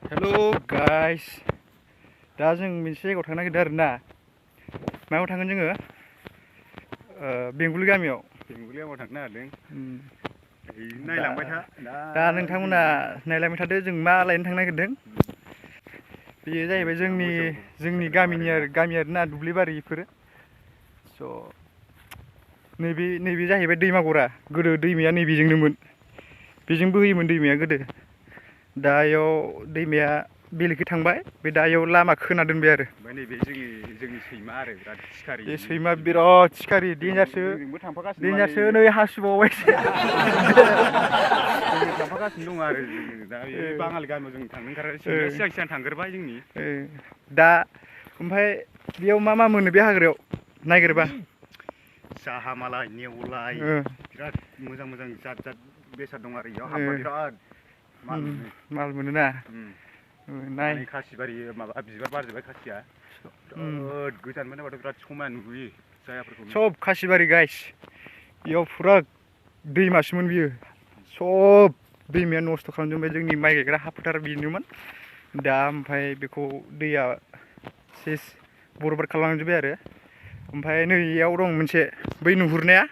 Hello guys, दा जों मोनसे जायगायाव थांनो नागिरदों आरो ना। मायाव थांगोन जोङो? बेंगुलि गामियाव। बेंगुलि गामियाव थांनो नागिरदों। नायलांबाय था। दा नोंथांमोना नायलांबाय थादो जों मा लायनो थांनो नागिरदों। बेयो जाहैबाय जोंनि गामिनि आरोना दुब्लिबारि बेफोरो। स' नैबे जाहैबाय दैमागरा। गोदो दैमाया नैबेजोंनोमोन। बेजों बोहैयोमोन दैमाया गोदो। दा इयाव दैमाया बेलेगखै थांबाय, बे दा इयाव लामा खोना दोनबाय आरो। ओमफ्राय नैबे जोंनि सैमा आरो बिराद सिखारि। बे सैमा बिराद सिखारि, जोंजोंबो थांफागासिनो देन्जारसो नै हासुबावबायसो। जोंजों थांफागासिनो दं आरो दा बे बाङालि गामियाव जों थांनो ओंखारबाय। सैमाया सिगां थांग्रोबाय जोंनि। दा ओमफ्राय बेयाव मा मोनो बे हाग्रायाव नागिरबा? जाहा मालाय, नेवलाय, बिराद मोजां जात बेसाद दं आरो इयाव हाबबा बिराद माल मोनोना। नाय खासिबारि माबा बिबार बारजोब्बाय खासिया। बिराद गोजाननिफ्राय नायबाथ' बिराद समायना नुयो जायगाफोरखौ। सब खासिबारि गाइस। बेयाव फुरा दैमासोमोन बियो। सब दैमाया नस्थ' खालामजोब्बाय जोंनि माइ गायग्रा हा फोथार बेनोमोन। दा ओमफ्राय बेखौ दैया सेस बरबाद खालामजोब्बाय आरो। ओमफ्राय नैयाव दं मोनसे बै नुहुरनाया,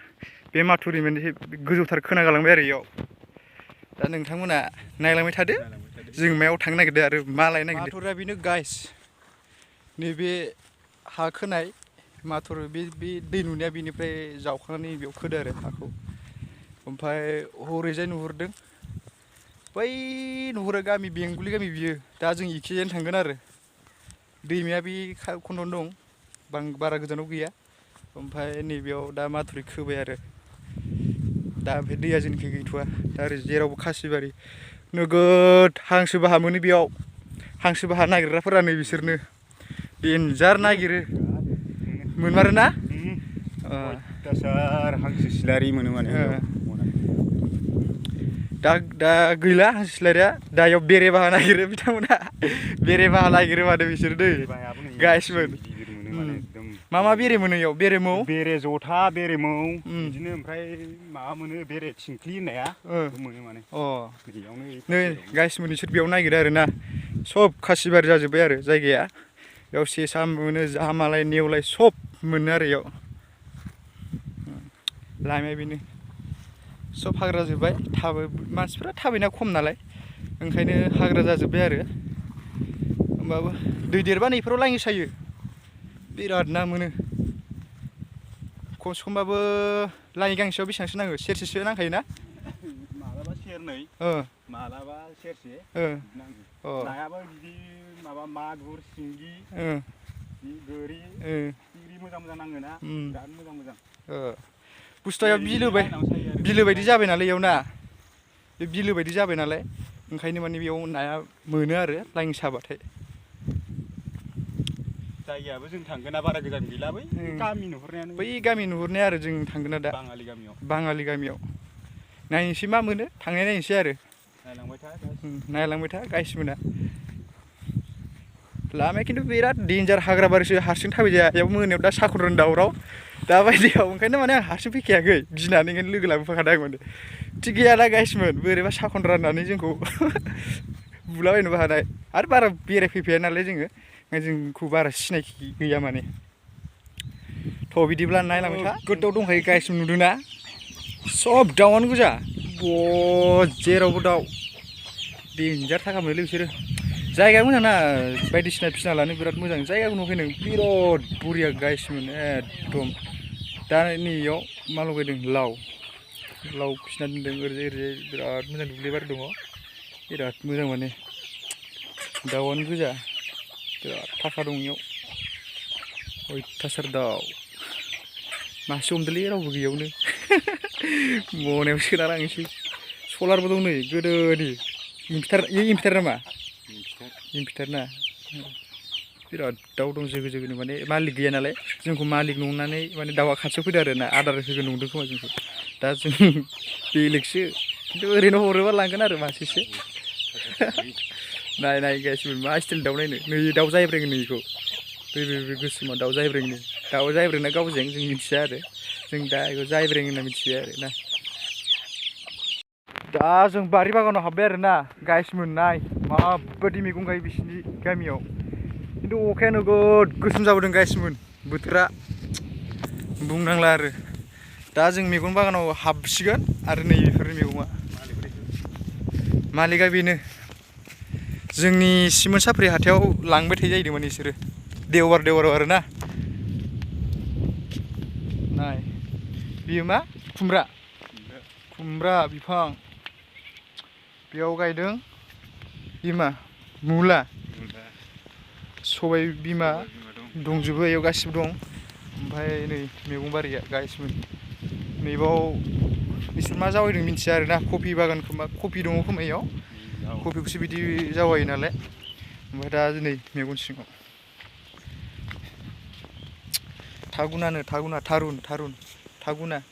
बे माथुरि मोनसे गोजौथार खोना गालांबाय आरो इयाव। दा नोंथांमोना नायलांबाय थादो जों मायाव थांनो नागिरदों आरो मा लायनो नागिरदों। माथुरिया बेनो गाइस। नैबे हा खोनाय माथुर, बे दै नुनाया बेनिफ्राय जावखांनानै बेयाव खोदो आरो हाखौ। ओमफ्राय हरैजाय नुहुरदों, बै नुहुरो गामि बेंगुलि गामि बियो। दा जों इखिजायनो थांगोन आरो। दैमाया बे खन्दआवनो दं, बारा गोजानाव गैया। ओमफ्राय नैबेयाव दा माथुरि खोबाय आरो। दा ओमफ्राय दैया जोंनिखै गैथ'वा। दा ओरै जेरावबो खासिबारि। नोगोद हांसो बाहा मोनो बेयाव। हांसो बाहा नागिरग्राफोरा नै बिसोरनो। देन्जार नागिरो। मोनमारोना? अयथासार हांसो सिलारि मोनो माने बेयाव। दा गैला हांसो सिलारिया। दा इयाव बेरे बाहा नागिरो बिथांमोना। बेरे बाहा नागिरो माथो बिसोरो दै गाइसमोन। मा बेरे मोनो इयाव? बेरे मौ, बेरे जथा, बेरे मौ, बिदिनो ओमफ्राय माबा मोनो बेरे थिंख्लि होननाया मोनो माने। नै गाइसमोन बिसोर बेयाव नागिरो आरोना। सब खासिबारि जाजोब्बाय आरो जायगाया। बेयाव सेसा मोनो, जाहा मालाय, नेवलाय सब मोनो आरो इयाव। लामाया बेनो। सब हाग्रा जाजोब्बाय। मानसिफ्रा थाबायनाया खम नालाय, ओंखायनो हाग्रा जाजोब्बाय आरो। होमबाबो दै देरबा नैफोराव लाङि सायो। बिराद ना मोनो। खमसे खमबाबो लाङि गांसेयाव बेसेबांसो नाङो? सेरसेसो नांखायो ना? मालाबा सेरनै, मालाबा सेरसे नाङो। नायाबो बिदि माबा मागुर, सिंगि, गोरि, फिथिख्रि मोजां नाङोना, बिराद मोजां। बुस्थुआ बिलो बायदि जाबाय नालाय इयाव ना। बे बिलो बायदि जाबाय नालाय, ओंखायनो माने बेयाव नाया मोनो आरो लाङि साबाथाय। जायगायाबो जों थांगोना बारा गोजान गैला, बै गामि नुहुरनायानो। बै गामि नुहुरनाया आरो जों थांगोना दा। बाङालि गामियाव। नायनोसै मा मोनो, नायनोसै आरो। नायलांबाय था गाइसमोना। लामाया खिन्थु बिराद देन्जार हाग्रा बारिसो, हारसिं थाबाय जाया। बेयाव मोनायाव दा साखनद्रानि दावराव। दा बायदियाव ओंखायनो माने आं हारसिं फैखायाखै, गिनानै ओंखायनो लोगो लाबोफाखादों आं माने। थिग गैयाना गाइसमोन, बोरैबा साखनद्रा होननानै जोंखौ बुलाबायनोबो हानाय। आरो बारा बेरायफैफाया नालाय जोङो, जोंखौ बारा सिनाखि गैया माने। थ' बिदिब्ला नायलांबाय था। गोदाव दंखायो गाइस, नुदोंना? सब दाउआनो गोजा। जेरावबो दाउ। देन्जार थाखा मोनोलै बिसोरो। जायगाया मोजां ना, बायदिसिना फिसिना लानो बिराद मोजां। जायगाखौ नुवाखै नों? बिराद बरिया गाइसमोन एकदम। दा नैयाव मा लगायदों? लाव फिसिना दोनदों। ओरैजाय बिराद मोजां दुब्लिबारि दङ। बिराद मोजां माने। दाउआनो गोजा। बिराद थाखा दं इयाव। अयथासार दाउ। मासे हमदोंलै रावबो गैयियावनो। मनायाव सोना लांनोसै। सलारबो दं नै गोदोनि। इनभार्टार नामा? इनभार्टार ना? बिराद दाउ दं जोगो जोगोनो, माने मालिक गैया नालाय। जोंखौ मालिक नंनानै माने दाउआ खाथियाव फैदों आरो ना, आदार होगोन नंदों खोमा जोंखौ। दा जों बेलेगसो, खिन्थु ओरैनो हरोबा लांगोन आरो मासेसो। नाय गाइसमोन, मा स्टाइल दाउ नायनो। नै दाउ जायब्रेङो नै बेखौ। बे गोसोमा दाउ जायब्रेङो। दाउ जायब्रेंना गावजें जों मिथिया आरो। जों दा बेखौ जायब्रें होनना मिथियो आरो ना। दा जों बारि बागानाव हाबबाय आरो ना गाइसमोन नाय माबायदि मैगं गायो बिसिनि गामियाव खिन्थु अखाया नोगोद गोसोम जाबोदों गाइसमोन बोथोरा बुंनांला आरो दा जों मैगं बागानाव हाबसिगोन आरो नै बेफोरनि मैगङा मालिकआ बेनो जोंनि सिमोन साफ्रि हाथायाव लांबाय थायो जाहैदोंमोन बिसोरो देवबार आरो ना नाय बेयो मा खुमब्रा बिफां बेयाव गायदों बिमा मुला सबाय बिमा दंजोबो बेयाव गासिबो दं ओमफ्राय नै मैगं बारिया गायसोमोन नैबाव बिसोर मा जावायदों मिथिया आरोना कफि बागान खोमा कफि दङ खोमा इयाव कफिखौसो बिदि जावायो नालाय ओमफ्राय दा नै मेगन सिङाव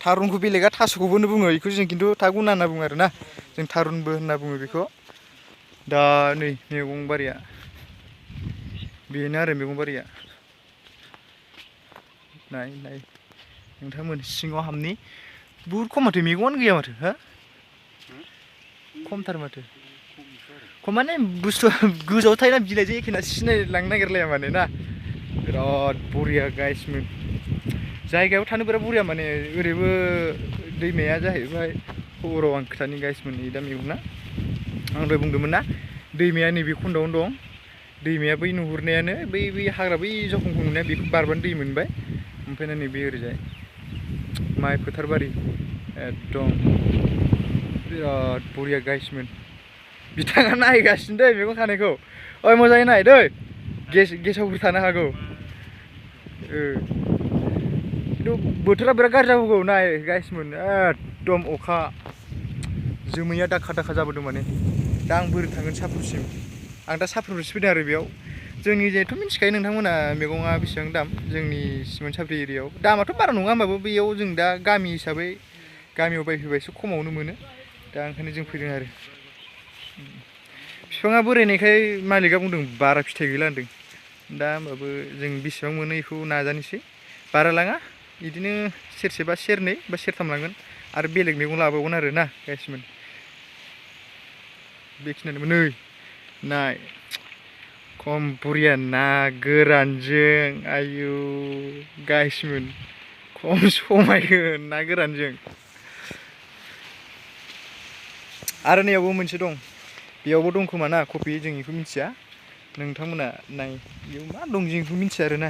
थारुनखौ बेलेगा थास'खौबो बुङो बेखौ जों खिन्थु थागुना होनना बुङो आरोना जों थारुनबो होनना बुङो बेखौ दा नै मैगं बारिया बेनो आरो मैगं बारिया नाय नोंथांमोन सिङाव हाबनि बुहुद खम माथो मैगङानो गैया माथो हो खमथार माथो खम माने बुस्थुआ गोजौआव थायोना बिलाइजों एखेना सिनायलांनो नागिरलाया माने ना बिराद बरिया गाइसमोन जायगायाव थानो बिराद बरिया माने ओरैबो दैमाया जाहैबाय खबराव आं खोथानि गाइसमोन दा मैगंना आं दहाय बुंदोंमोन ना दैमाया नैबे खन्दआवनो दं दैमाया बै नुहुरनायानो बै हाग्रा बै जखंखौ नुनाया बेखौ बारबानो दै मोनबाय ओमफ्राय नैबे ओरैजाय माइ फोथार बारि एकदम बिराद बरिया गाइसमोन बिथाङा नायगासिनो दै मैगं खानायखौ ओइ मोजाङै नाय दै गेसावफोर थानो हागौ खिन्थु बोथोरा बिराद गाज्रि जाबोगौ नाय गाइसमोन एकदम अखा जोमैया दाखा जाबोदों माने दा आं बोरै थांगोन साफ्रुसिम आं दा साफ्रुनिफ्रायसो फैदों आरो बेयाव जोंनि जेथ' मिथिखायो नोंथांमोना मैगङा बेसेबां दाम जोंनि सिमोन साफ्रि एरियायाव दामाथ' बारा नङा होमबाबो बेयाव जों दा गामि हिसाबै गामियाव बायफैबा एसे खमावनो मोनो दा ओंखायनो जों फैदों आरो बिफाङा बोरायनायखाय मालिकआ बुंदों बारा फिथाइ गैला होनदों दा होमबाबो जों बेसेबां मोनो बेखौ नाजानोसै बारा लाङा बिदिनो सेरसे बा सेरनै बा सेरथाम लांगोन आरो बेलेग मैगं लाबावगोन आरो ना गाइसमोन बेखिनियानोमोन नै नाय खम बरिया ना गोरानजों आयु गाइसमोन खम समायगोन ना गोरानजों आरो नैयावबो मोनसे दं बेयावबो दं खोमा ना कफि जों बेखौ मिथिया नोंथांमोना नाय बेयाव मा दं जों बेखौ मिथिया आरोना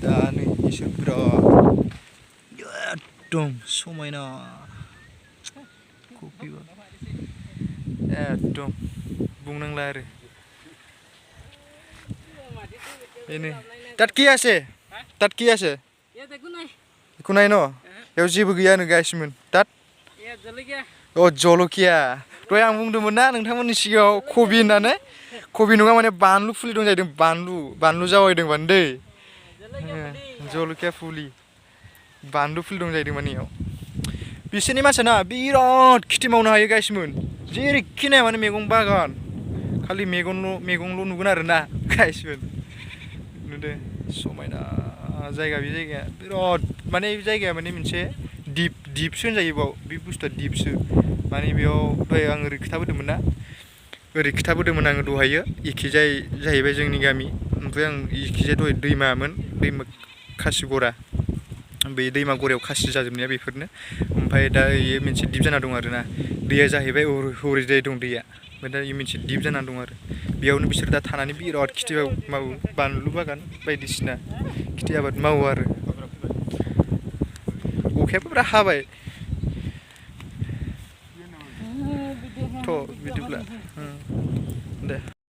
दा नै इसोर बिराद एकदम समायना कफि एकदम बुंनांला आरो बेनो तात কি আছে बेखौ नाय न' बेयाव जेबो गैयानो गाइसमोन तात जलकिया दहाय आं बुंदोंमोन ना नोंथांमोननि सिगाङाव कबि होननानै कबि नङा माने बानलु फुलि दं जाहैदों बानलु जावायदों माने दै जलकिया फुलि बानलु फुलि दं जाहैदों माने इयाव बिसोरनि मानसिया ना बिराद खेथि मावनो हायो गाइसमोन जेरैखि नाया माने मैगं बागान खालि मैगंल' नुगोन आरो ना गाइसमोन नुदों समायना जायगा बे जायगाया बिराद माने बे जायगाया माने मोनसे दिपसो होनजायो बाव बे बुस्थुआ दिपसो माने बेयाव दहाय आं ओरै खिथाबोदोंमोन ना ओरै खिथाबोदोंमोन आङो दहायो एखिजाय जाहैबाय जोंनि गामि ओमफ्राय आं एखिजाय दहाय दैमा खासिगरा बे दैमा गरायाव खासि जाजोबनाया बेफोरनो ओमफ्राय दा बेयो मोनसे दिप जाना दं आरोना दैया जाहैबाय हरैजाय दं दैया ओमफ्राय दा बेयो मोनसे दिप जाना दं आरो बेयावनो बिसोर दा थानानै बिराद खेथि मावो बानलु बागान बायदिसिना खेथि आबाद मावो आरो अखायाबो बिराद हाबाय थ' बिदिब्ला दे